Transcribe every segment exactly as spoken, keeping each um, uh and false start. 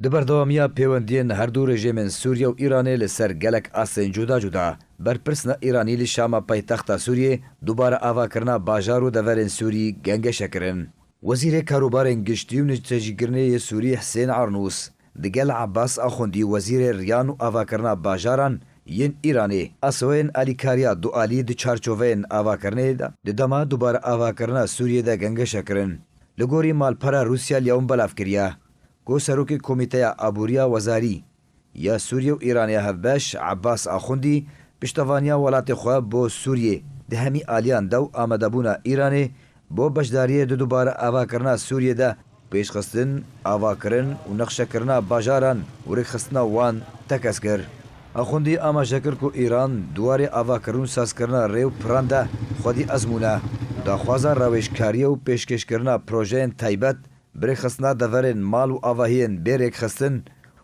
Di berdewamiya pêwendiyên her du rejîmên Sûriye û Îranê li ser gelek astên cuda cuda, berpirsna Îranî li Şama paytexta Sûriyê dubare avakirina bajar û deverên Sûrî gengeşe kirin. Wezîrê Karûbarên Giştî û Niştecîkirinê yê Sûrî Hisên Arnûs, digel Abbas Axundî wezîrê riyan û avakirina bajaran yên Îranê, aseweyên alîkariya dualî di çarçoveyên avakirinê de di dema dubare avakirina Sûriyê de gengeşe kirin. Li gorî malpera Rûsya liyawin belav kiriye ku serokê Komîteya Aboriya Wezarî ya Sûriye û Îranê hevbeş Abbas Axundî piştevaniya welatê xwe bo Sûriyê di hemî aliyan de û amadebûna Îranê bo beşdariyê di dubare avakirina Sûriyê de pêşxistin, avakirin û nexşekirina bajaran û rêkxistina wan tekez kir. Axundî amaje kir ku Îran di warê avakirin û sazkirina rê û piran de xwedî ezmûn e û daxwaza rawêjkariyê û pêşkêşkirina projeyên taybet bi rêkxistina deverên mal û avahiyên bê rêkxistin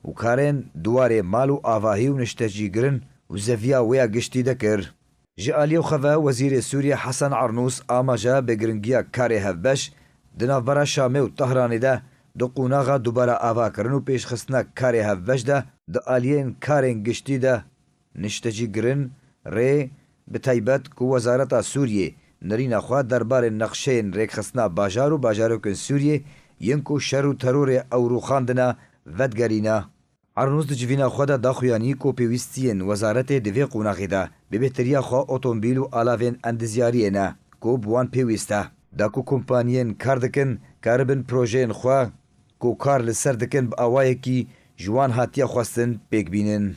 û karên di warê mal û avahî û niştecîkirin û zeviya wê ya giştî de kir. Ji aliyê xwe ve Wezîrê Sûriyê Hesen Arnûs amaje bi giringiya karê hevbeş di navbera Şamê û Tehranê de di qonaxa dubare avakirin û pêşxistina karê hevbeş de di aliyên karên giştî de niştecîkirin, rê, bi taybet ku Wezareta Sûriyê nirîna xwe derbarê nexşeyên rêkxistina bajar û bajarokên Sûriyê yên ku şer û terorê ew rûxandine vedigerîne. Arnûs di civîna xwe de daxuyanî ku pêwîstiyên wezaretê di vê qonaxê de bi bêhteriya xwe otomobîl û alavên endizyariyê ne ku bi wan pêwîst e, da ku kompaniyên kar dikin karibin projeyên xwe ku kar li ser dikin bi awayekî ji wan hatiye xwestin pêk bînin.